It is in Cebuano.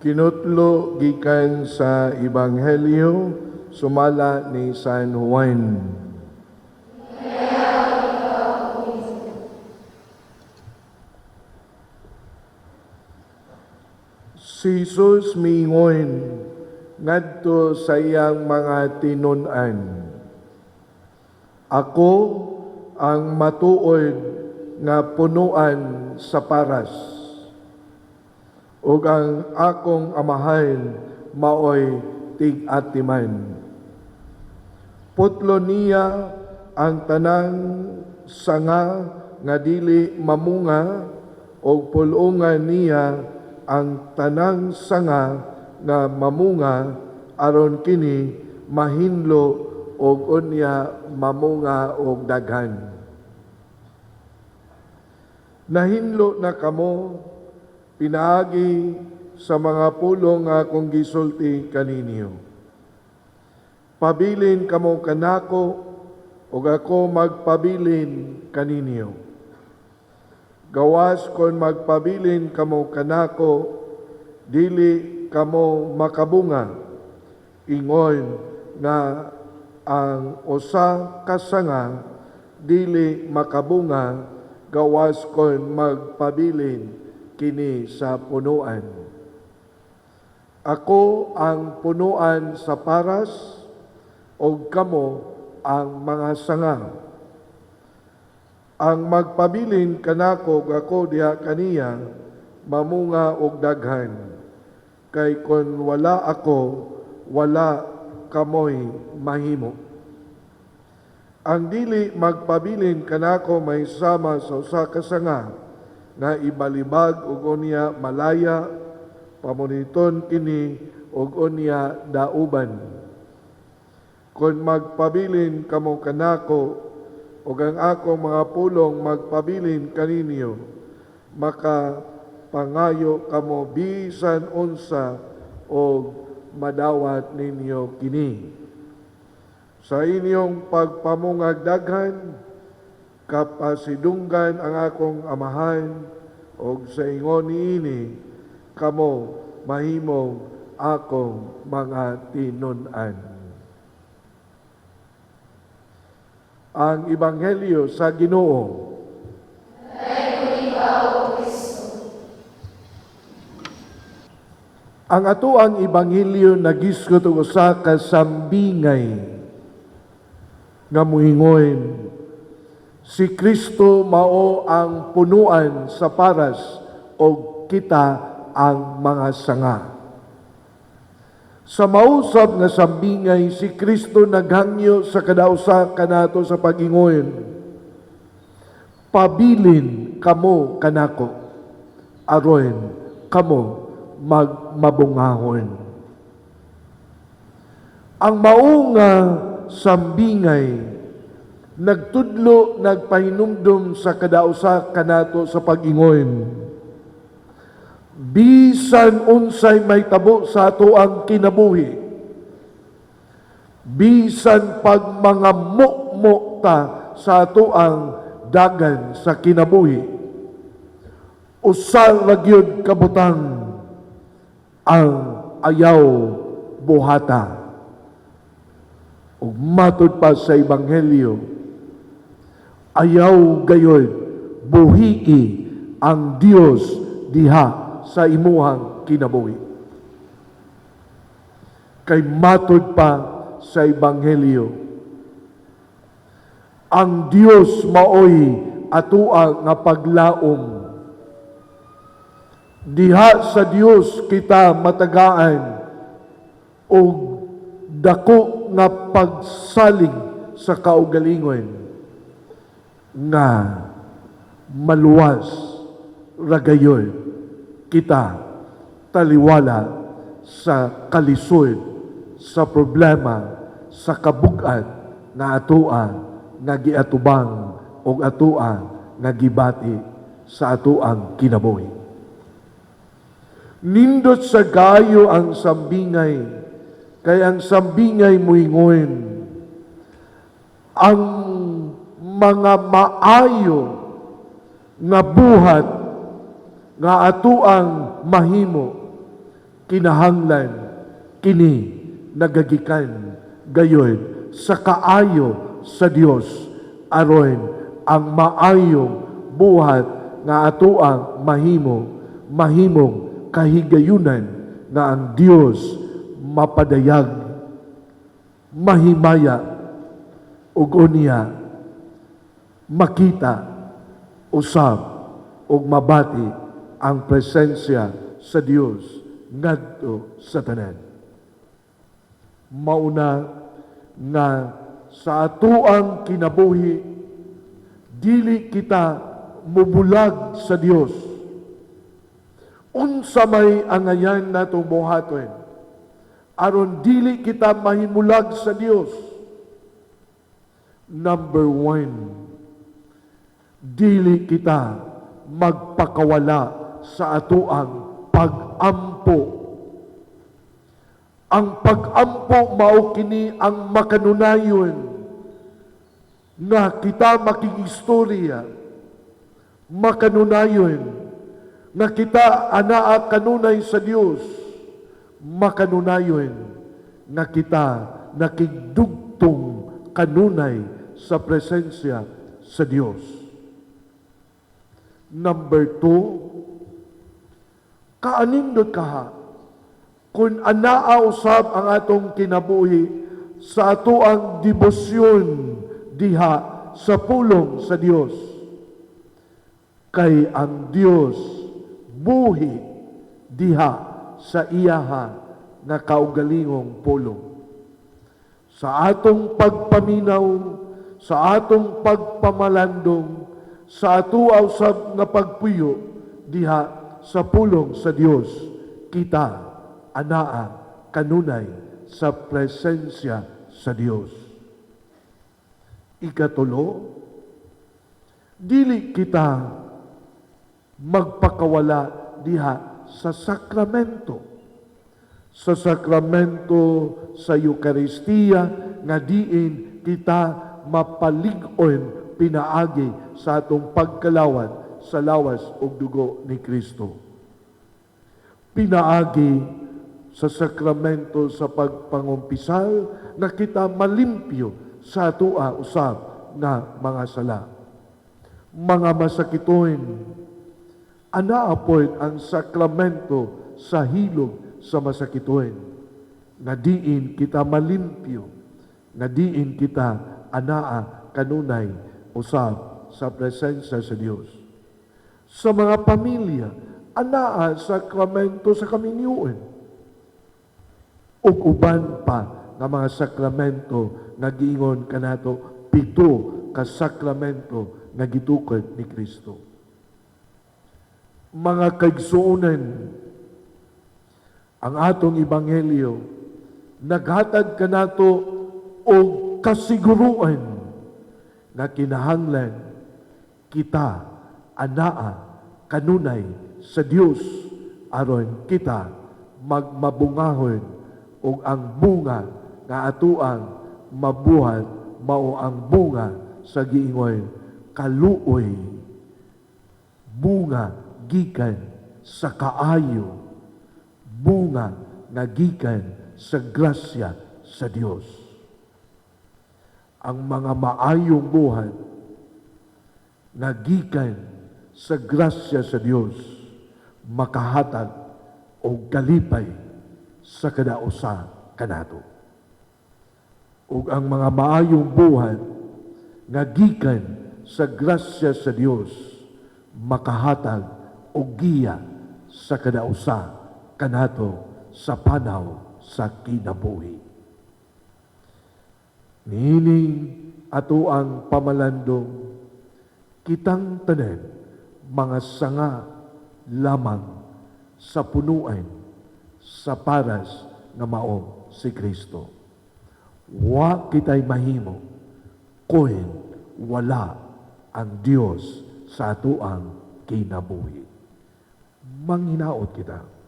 Kinutlo gikan sa Ebanghelyo sumala ni San Juan. Si Jesus miingon ngadto sa iyang mga tinun-an, "Ako ang matuod nga punuan sa paras, ug ang akong Amahan maoy tig-atiman. Putlo niya ang tanang sanga nga dili mamunga ug pul-ungan niya ang tanang sanga nga mamunga aron kini mahinlo ug unya mamunga og daghan. Nahinlo na kamo pinaagi sa mga pulong nga akong gisulti kaninyo. Pabilin kamo kanako ug ako magpabilin kaninyo. Gawas kon magpabilin kamo kanako, dili kamo makabunga, ingon nga ang usa ka sanga dili makabunga gawas kon magpabilin kini sa punuan. Ako ang punuan sa paras ug kamo ang mga sanga. Ang magpabilin kanako ug ako diha kaniya mamunga og daghan. Kay kon wala ako, wala kamoy mahimo. Ang dili magpabilin kanako may sama sa usa ka sanga nga ibalibag ug unya malaya, pamuniton kini ug unya dauban. Kon magpabilin kamo kanako ug ang akong mga pulong magpabilin kaninyo, maka pangayo kamo bisan unsa og madawat ninyo kini. Sa inyong pagpamungag daghan, kapasidunggan ang akong Amahan, og sa ingon niini kamo mahimong akong mga tinun-an." Ang Ebanghelyo sa Ginoo. Ang atoang Ebanghelyo nagisgot og usa ka sambingay nga muingon, si Kristo mao ang punuan sa paras og kita ang mga sanga. Sa mausab nga sambingay, si Kristo naghangyo sa kada usa kanato sa pag-ingon, pabilin kamo kanako, aron kamo magmabungahon. Ang maunga sambingay nagtudlo, nagpahinumdum sa kada usa kanato sa pag-ingon, bisan unsay mahitabo sa ato ang kinabuhi, bisan pag mga mukmo ta sa ato ang dagan sa kinabuhi, usa ra gyud kabutang ang ayaw buhata. Ug matud pa sa Ebanghelyo, ayaw gayon buhii ang Dios diha sa imuhang kinabuhi. Kay matud pa sa Ebanghelyo, ang Dios maoy atoa nga paglaom. Diha sa Dios kita matagaan og dako nga pagsalig sa kaugalingon nga maluwas ragayon kita taliwala sa kalisod, sa problema, sa kabugat nga atoa nga giatubang og atoa nga gibati sa atoang kinabuhi. Nindot sa gayo ang sambingay, kay ang sambingay muingon, ang mga maayo nga buhat nga atoang mahimo, Kinahanglan kini nagagikan gayon sa kaayo sa Dios aron ang maayong buhat nga atoang mahimo, mahimong kahigayunan nga ang Dios mapadayag, mahimaya ug unya makita usab ug mabati ang presensya sa Dios ngadto sa tanan. Mauna nga sa atoang kinabuhi, dili kita mubulag sa Dios. Unsa may angayan natong buhaton aron dili kita mahimulag sa Dios? Number one, dili kita magpakawala sa atoang pag-ampo. Ang pag-ampo, mao kini ang makanunayon nga kita makigistorya, makanunayon nga kita anaa kanunay sa Dios, makanunayon nga kita nakigdugtong kanunay sa presensya sa Dios. Number two, kaanindot kaha kung anaa usab ang atong kinabuhi sa atoang debosyon diha sa pulong sa Dios. Kay ang Dios buhi diha sa iyaha nga kaugalingong pulong. Sa atong pagpaminaw, sa atong pagpamalandong, sa ato usab nga pagpuyo diha sa pulong sa Dios, kita anaa kanunay sa presensya sa Dios. Ikatulo, dili kita magpakawala diha sa sakramento. Sa sakramento sa Eukaristiya nga diin kita mapalig-on pinaagi sa atong pagkalawat sa lawas ug dugo ni Kristo. Pinaagi sa sakramento sa pagpangumpisal na kita malimpyo sa atoa usab nga mga sala. Mga masakiton, anaa pod ang sakramento sa hilog sa masakiton nga diin kita malimpyo, nga diin kita anaa kanunay usab sa presensya sa Dios. Sa mga pamilya, anaa sakramento sa kaminyuon ug uban pa nga mga sakramento nga giingon kanato, pito ka sakramento nga gitukod ni Kristo. Mga kaigsuonan, ang atong ebanghelyo naghatag kanato og kasiguruan nga kinahanglan kita anaa kanunay sa Dios aron kita magmabungahon ug ang bunga nga atoang mabuhat mao ang bunga sa giingon kaluoy, bunga gikan sa kaayo, bunga nga gikan sa grasya sa Dios. Ang mga maayong buhat nga gikan sa grasya sa Dios makahatag og kalipay sa kada usa kanato. Ug ang mga maayong buhat nga gikan sa grasya sa Dios makahatag og giya sa kada usa kanato sa panaw sa kinabuhi. Niining ato ang pamalandong, kitang tanan mga sanga lamang sa punuan sa paras nga mao si Kristo. Wa kita'y mahimo kun wala ang Dios sa atoang kinabuhi. Manghinaot kita.